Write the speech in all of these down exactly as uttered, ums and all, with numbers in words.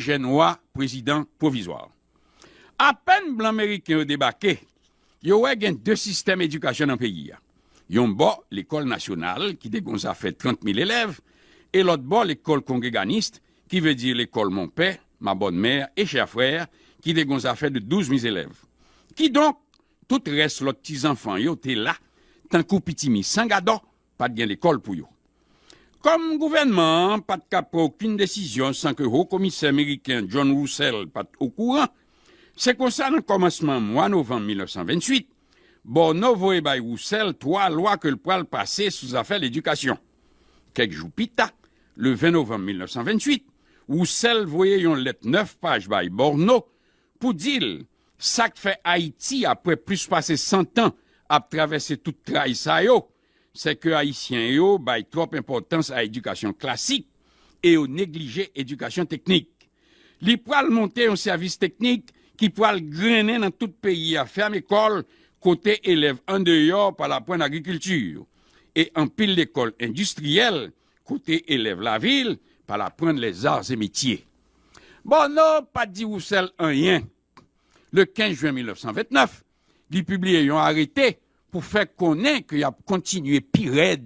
pwochenn wa prezidan pwovizwa. Apèn blan meriken yo debake, yo wè gen de sistèm edikasyon nan peyi a. Yon bò, lekòl nasyonal, ki te gon zafè trant mil elèv, e lòt bò, lekòl kongreganis, ki vle di lekòl Mon Pè, Ma Bòn Mè e Chè Frè, ki te gon zafè de douz mil elèv. Kidonk, tout rès lòt ti zanfan yo te la, tankou pitimi san gadò, pa t gen lekòl pou yo. Kòm gouvènman an pa t ka pran okenn desizyon san ke Ho Komisè meriken John Russell pa t okouran, se konsa nan kòmansman mwa novanm mil nèf san venntuit, Bòno voye bay Russell twa lwa ke l pral pase sou zafè ledikasyon. Kèk jou pita, le ven novanm mil nèf san venntuit, Russell voye yon lèt nèf paj bay Bòno pou di l sa k fè Ayiti, apre plis pase san tan, ap travèse tout tray sa yo, se ke Ayisyen yo bay twòp enpòtans a edikasyon klasik e yo neglije edikasyon teknik. Li pral monte yon sèvis teknik ki pral grennen nan tout peyi a, fèm ekòl kote elèv andeyò pral aprann agrikilti, e anpil lekòl endistriyèl kote elèv lavil pral aprann les arts et métiers. Bòno pa t di Russell anyen. Le kenz jen mil nèf san vennèf, li pibliye yon arete pou fè konnen ke y ap kontinye pi rèd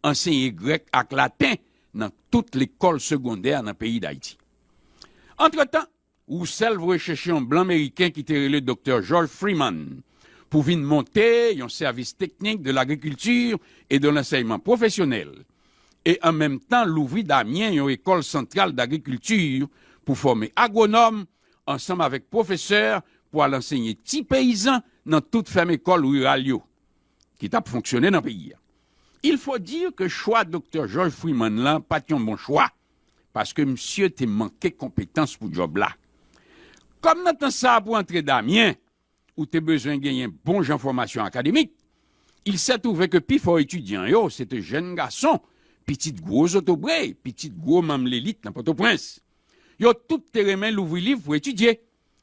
ansenye grèk ak laten nan tout lekòl segondè nan peyi Dayiti. Antretan, Russell voye chèche yon blan meriken ki te rele Doktè George Freeman pou vin monte yon sèvis teknik de lagrikilti e de lansèyman pwofesyonèl, e an menm tan louvri Damyen yon ekòl santral dagrikilti pou fòme agwonòm ansanm avèk pwofesè pou al ansenye ti peyizan nan tout fèm ekòl riral yo ki t ap fonksyone nan peyi a. Il faut dire que chwa Doktè George Freeman lan pa t yon bon chwa, paske misye te manke konpetans pou djòb la. Kòm nan tan sa a pou antre Damyen, ou te bezwen genyen bon jan fòmasyon akademik, il s'est trouvé que pifò etidyan yo se te jèn gason, pitit gwo zotobre, pitit gwo manm lelit nan Pòtoprens. Yo tout te renmen louvri liv pou etidye.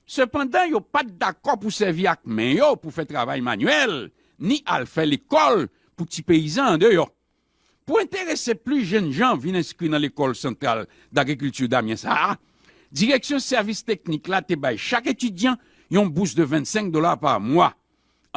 Sepandan, yo pa t dakò pou sèvi ak men yo pou fè travay manyèl, ni al fè lekòl pou ti peyizan andeyò. Pou enterese plis jèn jan vin enskri nan lekòl santral dagrikilti Damyen sa a, direksyon sèvis teknik la te bay chak etidyan yon bous de vennsenk dola pa mwa.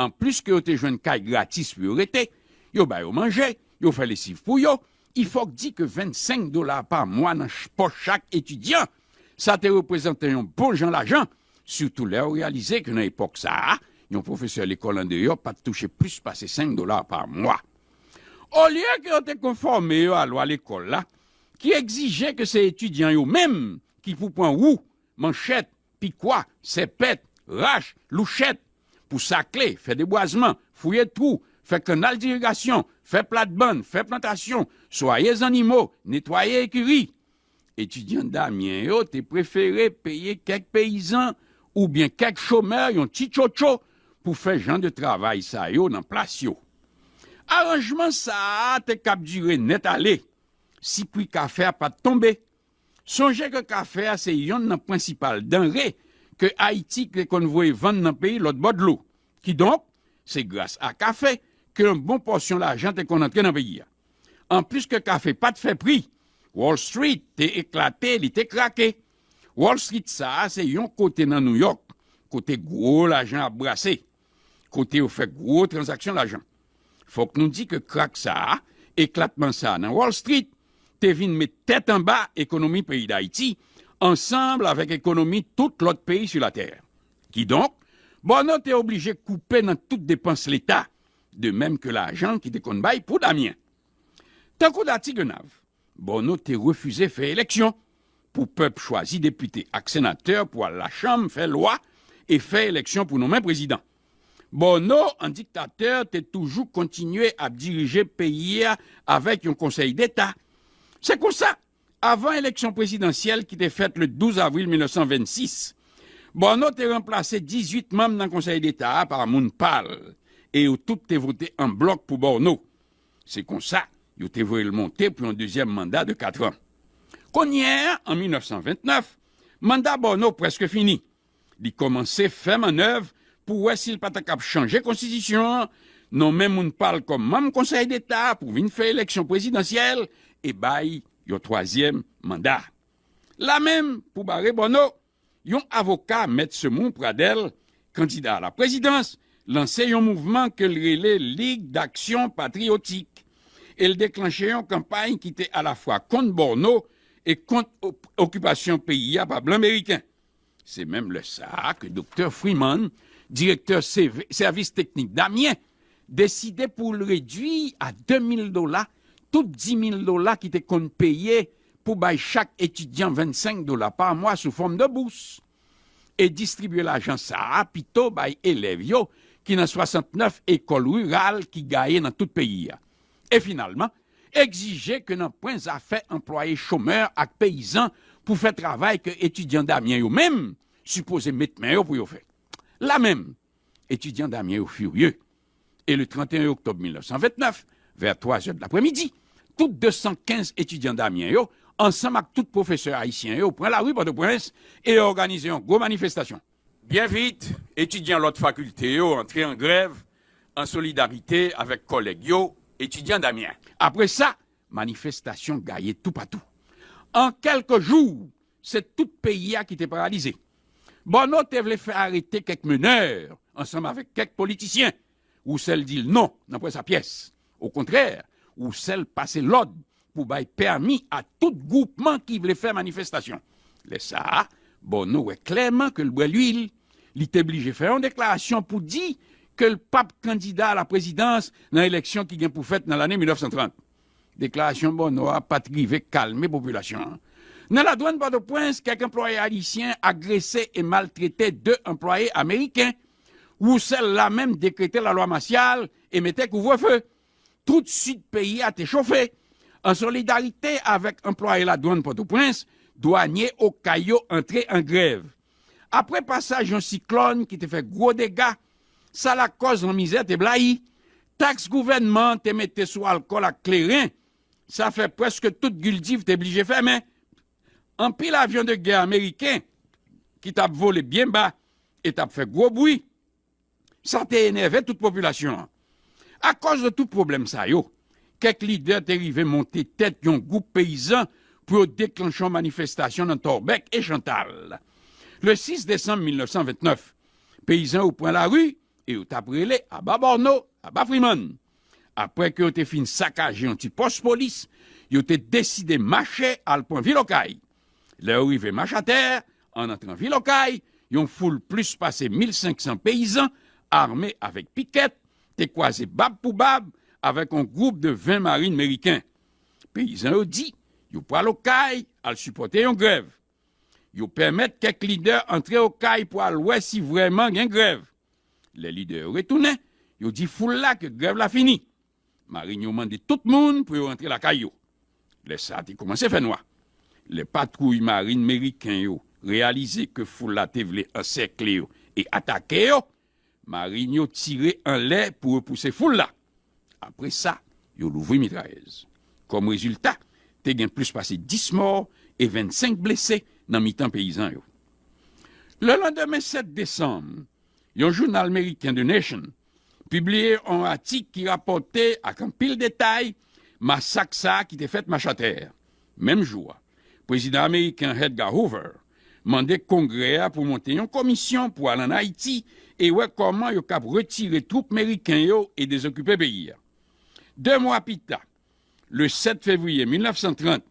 Anplis ke yo te jwenn kay gratis pou yo rete, yo ba yo manje, yo fè lesiv pou yo, il faut dire que vennsenk dola pa mwa nan ch- pòch chak etidyan, sa te reprezante yon bon jan lajan, sitou lè w reyalize ke nan epòk sa a, yon pwofesè lekòl andeyò pa t touche plis pase senk dola pa mwa. Olye ke yo te konfòme yo a lwa lekòl la, ki egzije ke se etidyan yo menm ki pou pran wou, manchèt, pikwa, sèpèt, rach, louchèt, pou sakle, fè debwazman, fouye twou, fè kannal dirigasyon, fè platbann, fè plantasyon, swaye zannimo, netwaye ekiri. Etidyan Damyen yo te prefere peye kèk peyizan oubyen kèk chomè yon ti tchotcho pou fè jan de travay sa yo nan plas yo. Aranjman sa a te kab dire nèt ale si pri kafe a pa t tonbe. Sonje ke kafe a se yonn nan prensipal danre ke Ayiti te konn voye vann nan peyi lòt bò dlo. Kidonk, se gras a kafe ke yon bon pòsyon lajan te konn antre nan peyi a. Anplis ke kafe pa t fè pri, Wall Street te eklate, li te krake. Wall Street sa a se yon kote nan Nouyòk kote gwo lajan ap brase, kote yo fè gwo tranzaksyon lajan. Fòk nou di ke krak sa a, eklatman sa a nan Wall Street, te vin met tèt anba ekonomi peyi Dayiti, ansanm avèk ekonomi tout lòt peyi sou latè. Kidonk, Bòno te oblije koupe nan tout depans Leta, de menm ke lajan ki te konn bay pou Damyen. Tankou Datigenav, Bòno te refize fè eleksyon pou pèp chwazi depite ak senatè pou al lachanm fè lwa e fè eleksyon pou nonmen prezidan. Bòno, an diktatè, te toujou kontinye ap dirije peyi a avèk yon Konsèy Deta. Se konsa, avan eleksyon prezidansyèl ki te fèt le douz avril mil nèf san vennsis, Bòno te ranplase dizuit manm nan Konsèy Deta a pa moun pa l, e yo tout te vote an blòk pou Bòno. Se konsa, yo te voye l monte pou yon dezyèm manda de kat an. Kounye a, an mil nèf san vennèf, manda Bòno prèske fini. Li kòmanse fè mannèv pou wè si l pa ta kab chanje konstitisyon an, nonmen moun pa l kòm manm Konsèy Deta pou vin fè eleksyon prezidansyèl e bay yon twazyèm manda. Lamenm, pou bare Bòno, yon avoka, Mèt Semon Pradel, kandida a la prezidans, lanse yon mouvman ke l rele Ligue d'Action Patriotique, e l deklanche yon kanpay ki te alafwa kont Bòno e kont op- okipasyon peyi a pa blan meriken. Se menm lè sa a ke Doktè Freeman, direktè sèv- sèvis teknik Damyen, deside pou l redui a de mil dola tout dis mil dola ki te konn peye pou bay chak etidyan vennsenk dola pa mwa sou fòm de bous, e distribye lajan sa a pito bay elèv yo ki nan swasantnèf ekòl riral ki gaye nan tout peyi a. E finalman, egzije ke nan pwen zafè anplwaye chomè ak peyizan pou fè travay ke etidyan Damyen yo menm sipoze met men yo pou yo fè. Lamenm, etidyan Damyen yo firye. E le trannteyen oktòb mil nèf san vennèf, vè twa zè de lapremidi, tout de san kenz etidyan Damyen yo, ansanm ak tout pwofesè ayisyen yo, pran lari Pòtoprens e òganize yon gwo manifestasyon. Byen vit, etidyan lòt fakilte yo antre an grèv an solidarite avèk kòlèg yo, etidyan Damyen. Apre sa, manifestasyon gaye toupatou. An kèlke jou, se tout peyi a ki te paralize. Bòno te vle fè arete kèk menè ansanm avèk kèk politisyen. Roussel di l non nan pwen sa pyès. Okontrè, Roussel pase lòd pou bay pèmi a tout gwoupman ki vle fè manifestasyon. Lè sa a, Bòno wè klèman ke l bwè lwil. Li te blije fè yon deklarasyon pou di ke l p ap kandida a la prezidans nan eleksyon ki gen pou fèt nan lane mil nèf san trant. Deklarasyon Bòno a pa t rive kalme popilasyon an. Nan ladwann Pòtoprens, kèk anplwaye ayisyen agrese e maltrete de anplwaye ameriken. Roussel lamenm dekrete lalwa masyal e mete kouvrefe. Tout sid peyi a te chofe. An solidarite avèk anplwaye ladwann Pòtoprens, dwanye Okay yo antre an grèv. Apre pasaj yon siklòn ki te fè gwo dega, sa lakòz lanmizè te blayi. Taks gouvènman an te mete sou alkòl ak kleren, sa fè prèske tout Gildiv te blije fèmen. Anpil avyon de gè ameriken ki t ap vole byen ba e t ap fè gwo bri. Sa te enève tout popilasyon an. Akòz de tout pwoblèm sa yo, kèk lidè te rive monte tèt yon gwoup peyizan pou yo deklanche yon manifestasyon nan Tòbèk e Chantal. Le sis desanm mil nèf san vennèf, peyizan yo pran lari e yo t ap rele aba Bòno, aba Freeman. Apre ke yo te fin sakaje yon ti pòs polis, yo te deside mache al pran vil Okay. Lè yo rive Machatè, an antran vil Okay, yon foul plis pase mil senk san peyizan, ame avèk pikèt, te kwaze bab pou bab avèk yon gwoup de ven marin meriken. Peyizan yo di yo pral Okay al sipòte yon grèv. Yo pèmèt kèk lidè antre Okay pou al wè si vrèman gen grèv. Lè lidè yo retounen, yo di foul la ke grèv la fini. Marin yo mande tout moun pou yo rantre lakay yo. Lè sa a te kòmanse fè nwa. Lè patwouy marin meriken yo reyalize ke foul la te vle ansèkle yo e atake yo, marin yo tire anlè pou repouse foul la. Apre sa, yo louvri mitrayèz. Kòm rezilta, te gen plis pase dis mò e vennsenk blese nan mitan peyizan yo. Le landemen sèt desanm, yon jounal meriken, The Nation, pibliye yon atik ki rapòte ak anpil detay masak sa a ki te fèt Machatè. Menm jou a, prezidan ameriken Edgar Hoover mande Kongrè a pou monte yon komisyon pou al ann Ayiti e wè kòman yo kab retire twoup meriken yo e dezokipe peyi a. De mwa pita, le sèt fevriye mil nèf san trant,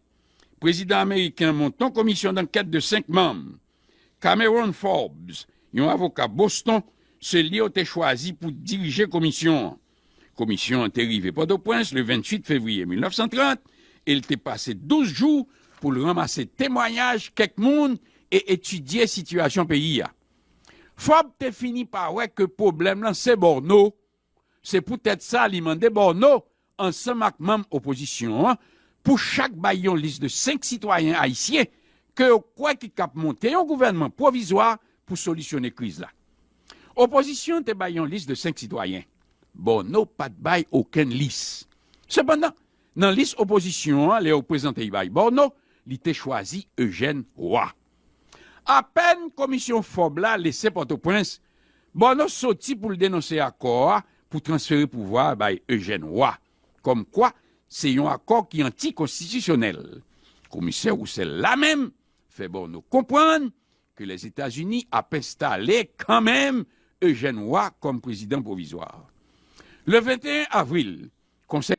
prezidan ameriken monte yon komisyon dankèt de senk manm. Cameron Forbes, yon avoka Boston, se li yo te chwazi pou dirije komisyon an. Komisyon an te rive Pòtoprens le venntuit fevriye mil nèf san trant e l te pase douz jou pou l ranmase temwayaj kèk moun e etidye sitiyasyon peyi a. Forbes te fini pa wè ke pwoblèm lan se Bòno. Se poutèt sa li mande Bòno, ansanm ak manm opozisyon an, pou chak bay yon lis de senk sitwayen ayisyen ke yo kwè ki kab monte yon gouvènman pwovizwa pou solisyone kriz la. Opozisyon an te bay yon lis de senk sitwayen. Bòno pa t bay okenn lis. Sepandan, nan lis opozisyon an, lè yo prezante l bay Bòno, li te chwazi Ejèn Wa. Apèn komisyon Forbes la lese Pòtoprens, Bòno soti pou l denonse akò a pou transfere pouvwa a bay Ejèn Wa, kòmkwa se yon akò ki antikonstitisyonèl. Komisè Roussel la menm fè Borno konprann ke Lèzetazini ap enstale kanmenm Eugène Roy kòm prezidan pwovizwa. Le venteyen avril, Konsèy